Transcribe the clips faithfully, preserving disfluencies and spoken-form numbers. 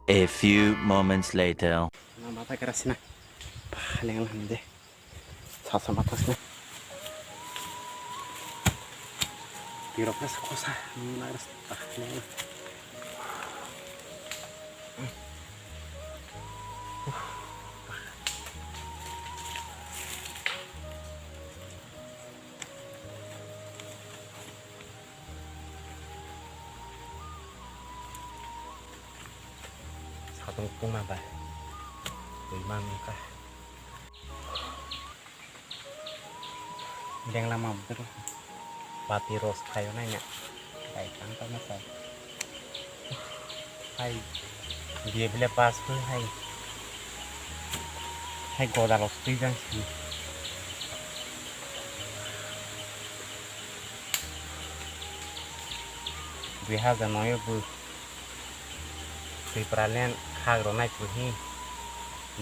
A few moments later. Na mata kera sina. Bah, leng leng de. Sa sa mata sina. Piro kera sa kosa. Na kera sa. Bah, leng leng. Satung puma bai. Twi man ka. Dengla ma bwtwrw. Pati rose phaio naina. Bai tang tang sa. Hai. Dia bile pas pun hai. Hai goda los twi jang si. Dui hajar noi o bo Tipraland khak rwnai kwrwi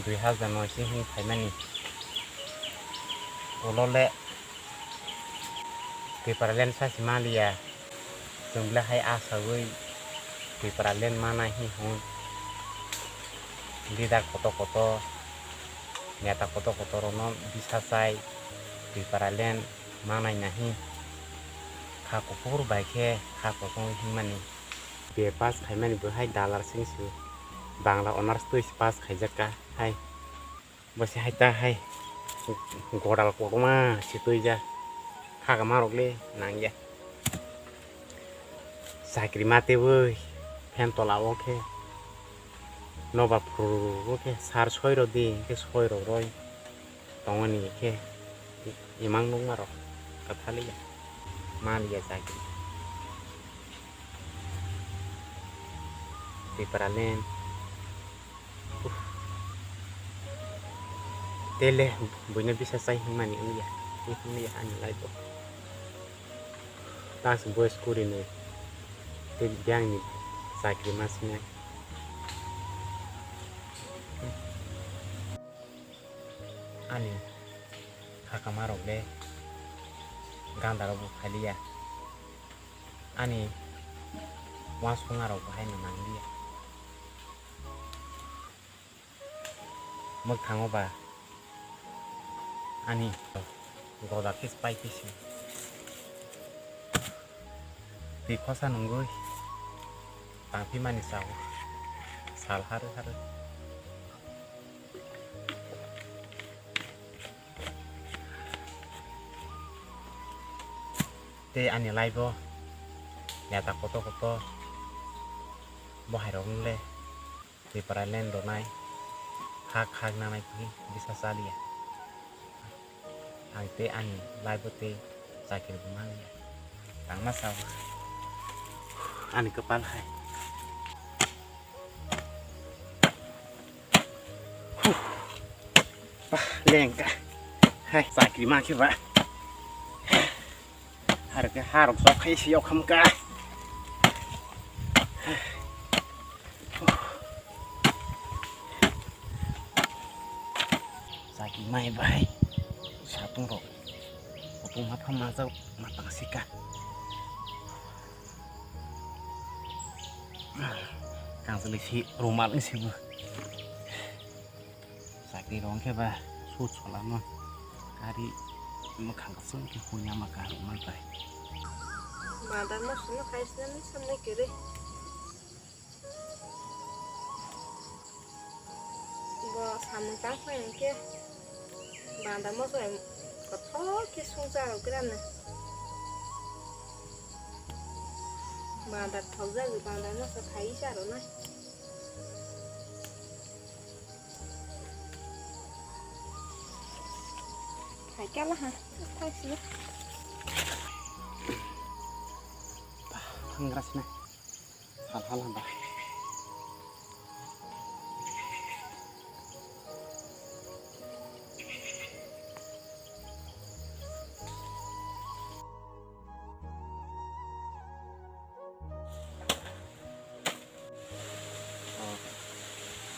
dui hajar noi se hwn phaimani. Ulo le Tipraland sa se maliya. Chwng belai hai achaui Tipraland manai hwn hwn. Leader kotor kotor, neta kotor kotor rokno bisa chai Tipraland manai nahi. Kha kuphur bai khe kha kochongwi hwnmani. B A pass khaimani bo hai dalar sing se Bangla honours twi se pass khaijak kha hai. Bo se hai ta hai godal kotorma se twi ja. Kha kama rok le nang ya. Chakri ma tei bwrwi fan tola o khe nobar phuru o khe sar soi rw di, hwnkhe soi rw roi tongmani khe imang nukma rok kwthaliya maliya chakri. Tipraland. Tele buino bisa chai hwnmani wngya, wngya ani life o. Taksi boys kurinwi tei biyangni chakri ma sinai. Ani khakama rok le ganda rok bo phaliya. Ani uansukma rok bo haino nangliya. Mwkhango ba ani goda khe pai khe se twi khosa nungwi tangphimani chao sal harwi harwi. Tei ani life o yata kotor kotor bo hai rok wng le. Tipraland rwnai hak hak nanai khe bisa chaliya. Ang tei ani life o tei chakri bo manliya. Tangma sao ani kwpal hai. Bah, lengka hai chakri ma khe ba. Harok khe harok sok khai se yok hamka. Chakri mai bai satung rok kutung ma pha majak ma tang sika. Kang chali si rumal ni sibu. Chakri rok khe ba sut solano kari mwkhang kwchwng khe huina ma kha rok man pai. Madar ma suno khai sina ni samne kere. Bo samung tang phai hwnkhe banda moso kothok khe sungcha rok gra na. Banda thok jagwi banda moso khai cha rw nai. Hai kala ha, thai sini. Hangra sini. Hal hal hamba.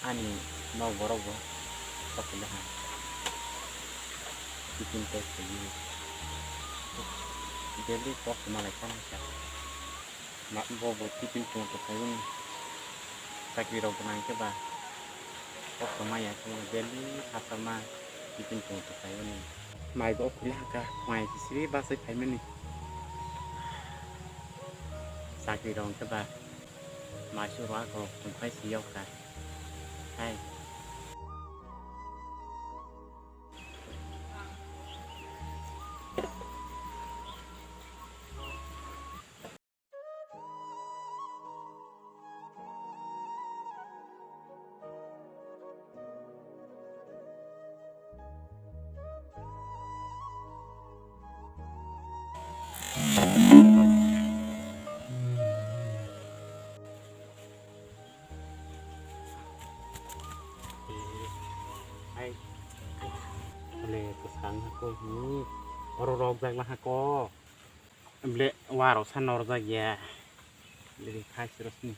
Ani nok borok bo tok khe ha. Tiffin pack khe daily tok khe malai kha. Ma bo bo tiffin tong tong khe. Chakri rok gwnang khe ba kok tongma ya khe daily khasama tiffin tong tong khaimani. Mai bo phuli hakha mai bisiri basai phaimani. Chakri rok khe ba mai su rok tong phai si yok kha. Hai. Hai. Ale kwchang hako ni. Oro rok jak la hako. Ble waro san norjak ya. Ble khai sirosni.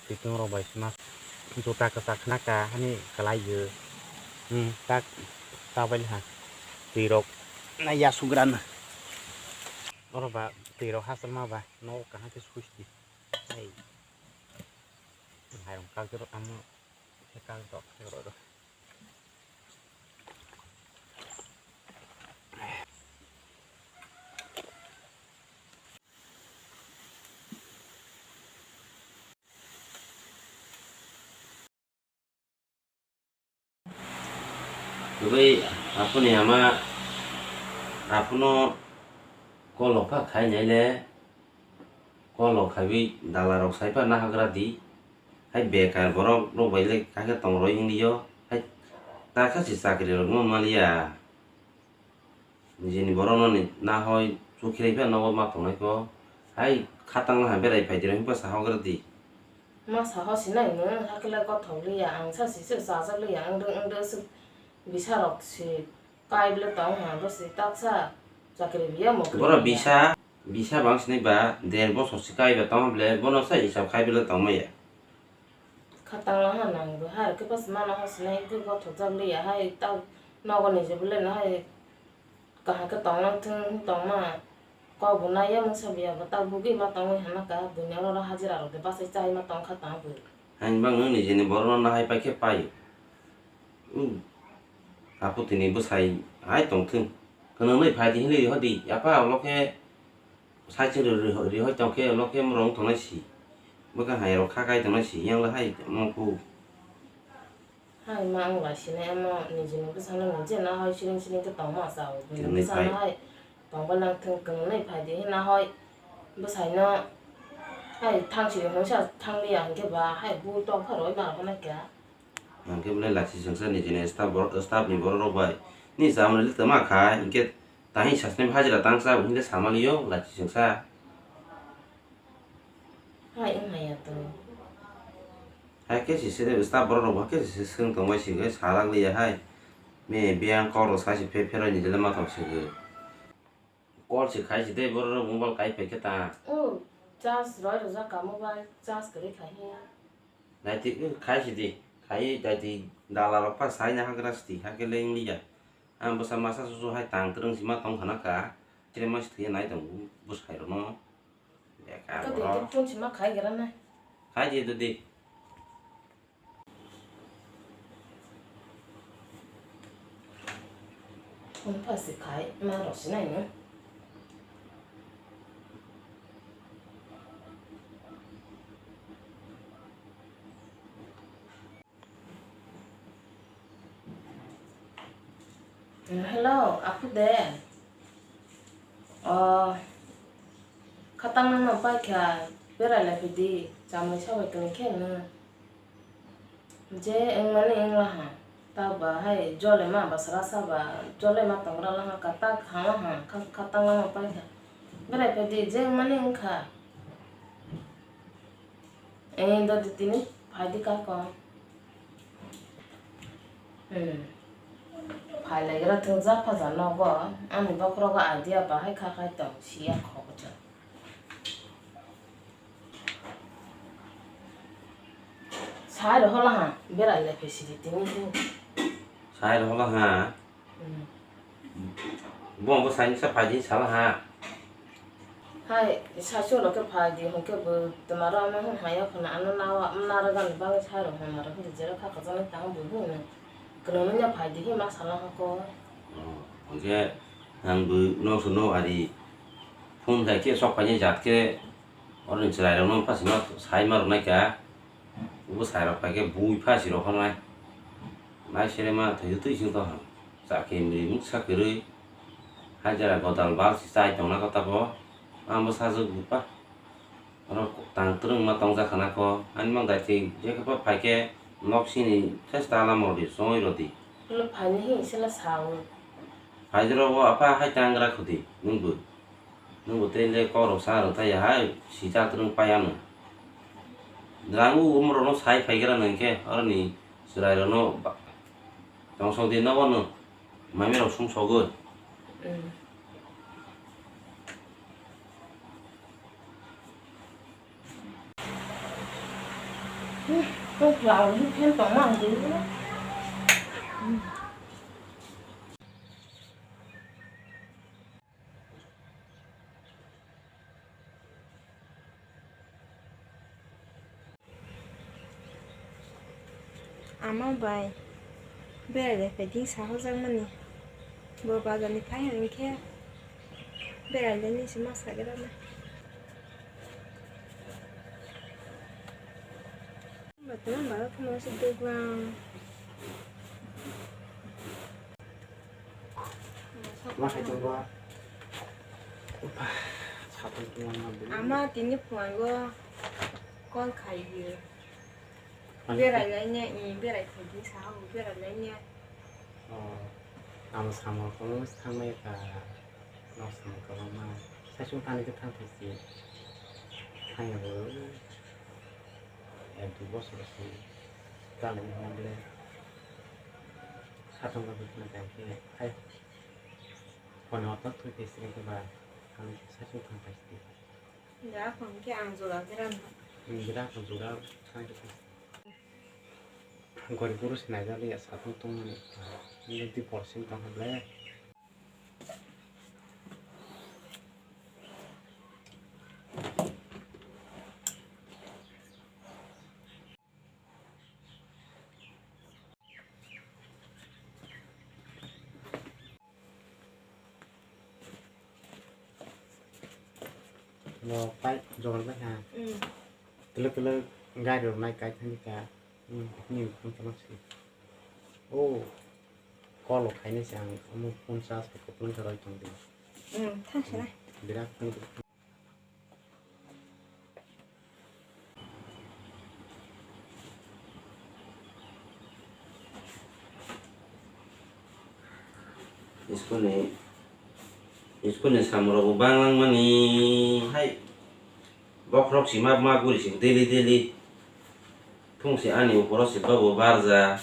Twitung rok bai sima juta kwchak khna ka hani kwlai o. Hmm, tak ta bai ha. Twi rok na ya sugra na. Oro ba twi rok hasalma ba no kaham khe swisti. Hai. Hai rok kal jero amo khe kal rok khe rok. Tei aphuni ama aphuno kolo kha khai nai le, kolo khaiwi dala rok sai pha nahagra di. Hai bekar borok rok bai le kha khe tong roi wng li yo. Hai ta kha se chakri rok no man li ya. Nijini borok no ni nahoi chukhirai phano nogo ma tongnai kho. Hai khatang ha berai phai dirok himpa sahogra di. Ma saho sinai no hakhe le kothok liya ang sa si se chajak liya ang de ang de se bisa rok si kai bile tong ha bo si taksa chakri biya mo. Boro bisa bisa bang sinai ba der bosor si kai ba tong bile bono sa hisab khai bile tong maya. Khatang no ha nang bo hai khe pas mano ha sinai khe gothok jak liya hai ta nogo ni je bole no hai kaham khe tong nang thung tong ma kok bo nai ya mungsa biya bo ta bugui ma tongwi hana ka buini oro hajira rok de basai chai ma tong kha tang bui. Hain bang nini jeni borok no nahai pai khe pai. Hmm. Apo tini bwsai hai tong thung. Kwnwi phai di hinwi ho di apa olo khe. Sai chwng rw-, rw-, rihoi tong khe, ulo khe mwrwng tongnai si. Bwkha hai rok kha kai tongnai si, yang le hai mokhu. Hai ma wng lai sinai, omo nijini bwsano nije nahoi siring siring khe tongma chao. Bini bwsano hai tongbai nang thung, kwnwi phai di hwnwi nahoi. Bwsaino hai thang siri hwnsa thang liya hwnkhe ba hai bui tong pha rwui ma rw phano kha. Hwnkhe belai lachi chwngsa nijini staff borok, staff ni borok rok bai. Ni chamani le twma kha, hinkhe tahi sasni hajira tangsa, hinkhe samani yo lachi chwngsa. Hai wng hai ya to. Hai khe si se staff borok rok bo khe si swng tong bai si khe salak liya hai. Me biyang kok rok sai si phe pheroi ni jele ma tong si khe. Call se khai se tei borok rok mobile kai phai khe ta. O, charge roi rwjak ka mobile, charge kwrwi khai he. Naitwi, o, khai se di. Khai naitwi dala rok pha sai na hagra se di, hakhe le wng li ya. Ang bwsa masa susu hai tang twrwng sima tong khana ka. Chire ma se thwi nai tongo bwsai rok no. Bekar borok. Kati phone sima khai gra nai. Khai di dudi. Phone pa si khai ma rok sinai no. Hello, apu de. O, khatang nang no pai kha, berai lai phi di, chamui sabai tong khe no. Je wngmani wngla ha, ta ba hai jole ma basra sa ba, jole ma tong ra la ha, katak ha la ha, kha-, khatang nang no pai kha. Berai phi di, je wngmani wng kha. Eh, dodi tini phai di kako. Hmm. Phai lai gra thung ja pha ja nogo. Ani bokhorogo idea bahai kha khai tong siya kho bwchwng. Sai rw hola ha, berai lai phi sidi tini. Sai rw hola ha. Hmm. Bo bo saini sa phaidi sala ha. Hai, sa chwlo khe phaidi hwnkhe bo twmaro ama hwn haya phano ano nawa, narwgani bagwi sa rw hwn narwk hwn jera kha kwchangni tang bo hwn. Kwlwngwi no phaidi hi ma sala hwnkhe. Oh, hwnkhe ang bo no sano ari phone khai khe sok phaini jat khe oroni chwrai rokno phasino sai ma rwnai kha. Bo sai rok pai khe bui phasi rok hwnai. Nai sere ma thwi twi sing to hwn. Cha khe mri muk sa kwrwi. Hai jera godal bal si chai tongna kota bo. Ang bo sajwk bu pa. Oro tang twrwng ma tong jakha na ko. Ani mang dai thwi je khe pa phai khe nok sini thesta lama rodi songwi rodi. Lo phai ni hi sila sawi. Phai jero bo apa hai tang gra khudi nung bu. Nung bo tei le kok rok sa rw thai ya hai si cha twrwng pai ano. Drangu umrok no sai phai gra nang khe oroni chwrai rok no ba-, tong sok di nogo no. Mami rok sung sogwi. Hmm. Hmm, tong klau ni phen tong mang di. Hmm. Ama bai berai lai phai di sahojakmani. Bo bazar ni phai hwn khe berai lai ni se ma sagra na. Ba tong ba thangma se duglang. Ma hai tong ba. Satung tong ma bini. Ama tini phungo call khai di. Ani berai lai nya, i berai khai di sa, berai lai nya. Oh, ang samung kolong thangmai ka, nok samung kolong ma. Saichung thani khe thang thai si. Thang ya bo. Ek dui bosor se chali ni hwnba le satung rok bwkhwna khe hai phone hor tong thwi thai se khe ba ang saichung thang thai se. Gra phone khe ang jora gra no. Gra phone jora thang khe. Gori guru se naijak le ya satung tong mani. Nini di por sim tong khe ble. Bo pai jora bai ha. Hmm. Tele tele gari rok nai kai thani ka. Hmm, ni phone tala si. Oh, call rok khainai se ang omo phone charge rok kwplwng khe roi tong di. Hmm, thang se nai. Birak phone. School ni, school ni samung rok bo bang lang mani hai. Bokhorok si ma, ma guri si daily, daily. Thung si ani uphoro si babu barja.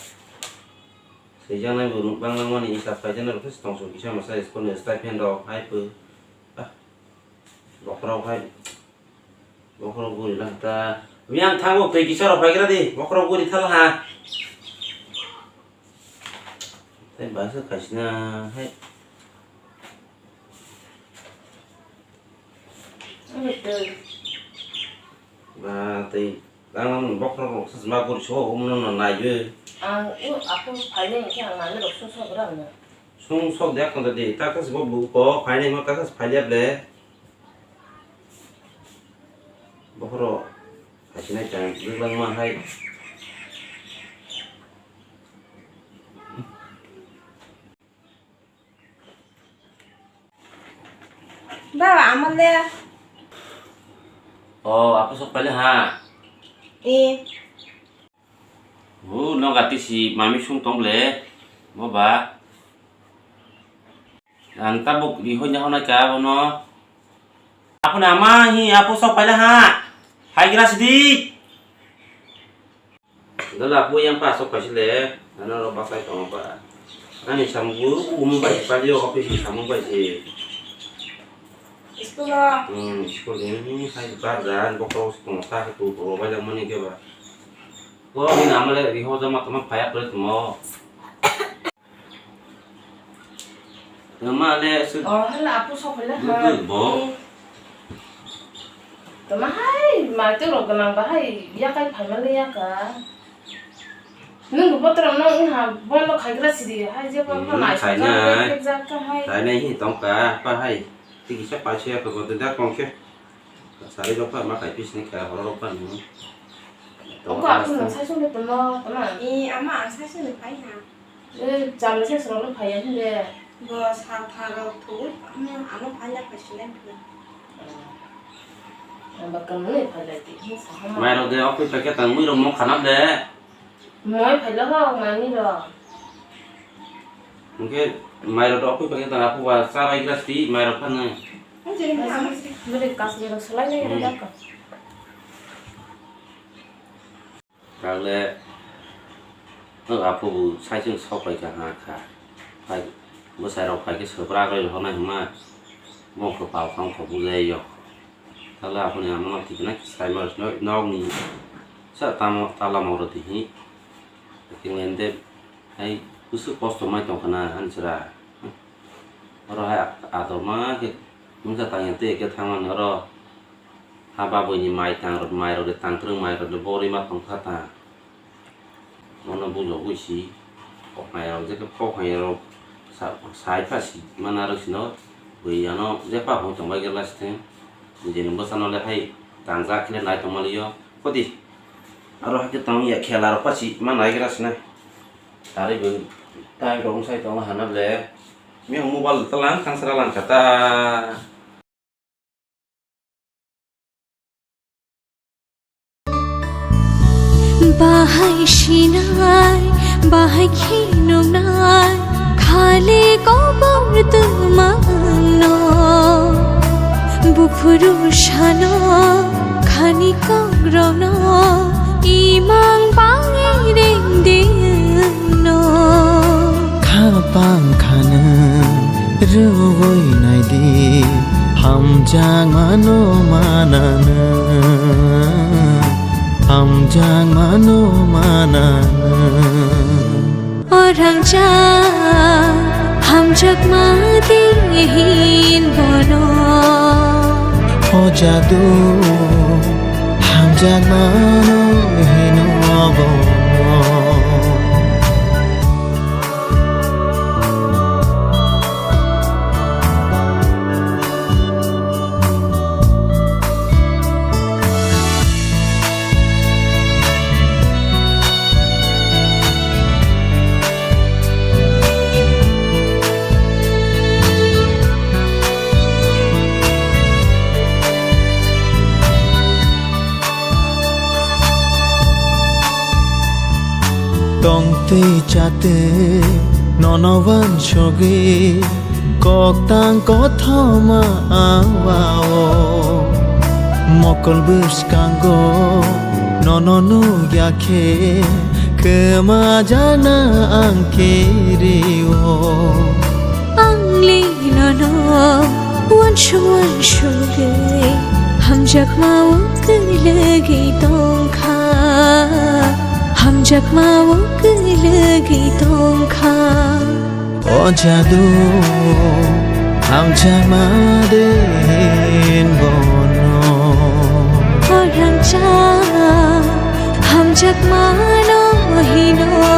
Swijak nai bo nuk bang lang mani isa phaijak nai rok se tong song kisa masa school ni stipend rok hai phu. Ah. Bokhorok hai. Bokhorok guri lang ta. Yang thango tei kisa rok phai gra di. Bokhorok guri thal ha. Tei basa kaisna hai. Ba tei lang bokhorok rok sasma guri so umno no naiyo. Ang u apo phaile khe ang mami rok sung sok gra no. Sung sok de kon de ta kas bo bu ko phaile ma ta kas phaile ble. Bokhorok kaisna chang lang ma hai. Baba, ama le. O, apo sok pale ha. E. O, no gati si mami sung tong le. Mo ba. Ang tabuk ri hoi na hona ka bono. Apo na ama hi apo sok pale ha. Hai gra sidi. Dala pu yang pa sok kaisi le, ano ro bakai tongo ba. Ani samung bu umu bai si pali o office ni samung bai si. School o. Hmm, school ni hai bar jan bokhorok si tongo ta tu bo bai lang mani ke ba. Ko ni nama le ri ho jama tama phaya kore tumo. Tama le aswk. Oh, hala apu sok le ha. Bo. Tama hai, mai to rok ganang ba hai, yakai phaima le yaka. Nung bo toro no ha, bondo khaigra sidi hai, je pa Hmm, nai khainai. Khainai hi tongka pa hai. Tiki sa pa se ko da kong ke. Sari rok pa ma kai pis ni ka horo rok pa ni. Oko aku nang sai sung de tama, tama. I ama ang sai sung de pai ha. Eh, cham le sai sung lo phai ya hinde. Bo sa tha rok thu, ano ano phai la phai sung de. Ang ba kan le phai la ti, sa ha ma. Mai rok de okoi packet tang mui rok mo khana de. Moi phaila ho, mani rok. Hwnkhe mairok rok okoi paikhe tong, aphuru ba cha bai gra sidi mairok phano. Bwrwi kasni rok swlai nai Hmm. rwjak kha. Tagle, o aphuru sai chwng sok pai kha, ha kha. Phai, bwsai rok phai khe swprak rwi rw hwnai hwnma, bo khe pal kha wngkha bujai yok. Tala aphuni amano tikna sai ma nok ni sa tamo tala moro tihi. Tinglen de hai kusu kosto mai tong khana ansra. Oro hai ador ma ke mungsa tang te ke thang mani oro ha babui ni mai tang rok mai rok de tang twrwng mai rok de bori ma tong kha ta. Bono bujogwi si, koknai rok je khe koknai rok sa-, sai pha si mana rok sino, bui ano je pha hoi tong bai khe last time, nijeni bwsano le hai tangjak khe nai tong mali o, koti aro hai khe tong ya khela rok pha si mana nai gra sinai, tari bui time rok wng sai tong hana ble, miyang mobile talang thangsara lang kha ta. Bahai sinai, bahai khinungnai, khali kobor twmano. Buphuru sano, khani kok rokno, imang bangwi ring di wngno. Khapang khano rwui naidi, hamjakmano manano, hamjakmano manano. O rangchak, hamjakma de hin bono. O jadu, hamjakmano hino bono. Tongtwi chatwi nono wansugwi, koktang kothoma awao. Mokol bwskango nono nukya khe, kwmajakna ang kirio. Ang linono wansuk wansugwi, hamjakma o kwlwgwi tongkha, hamjakma o kwlwgwi tongkha. O jadu, hamjakma din bono. O rangchak, hamjakmano hino.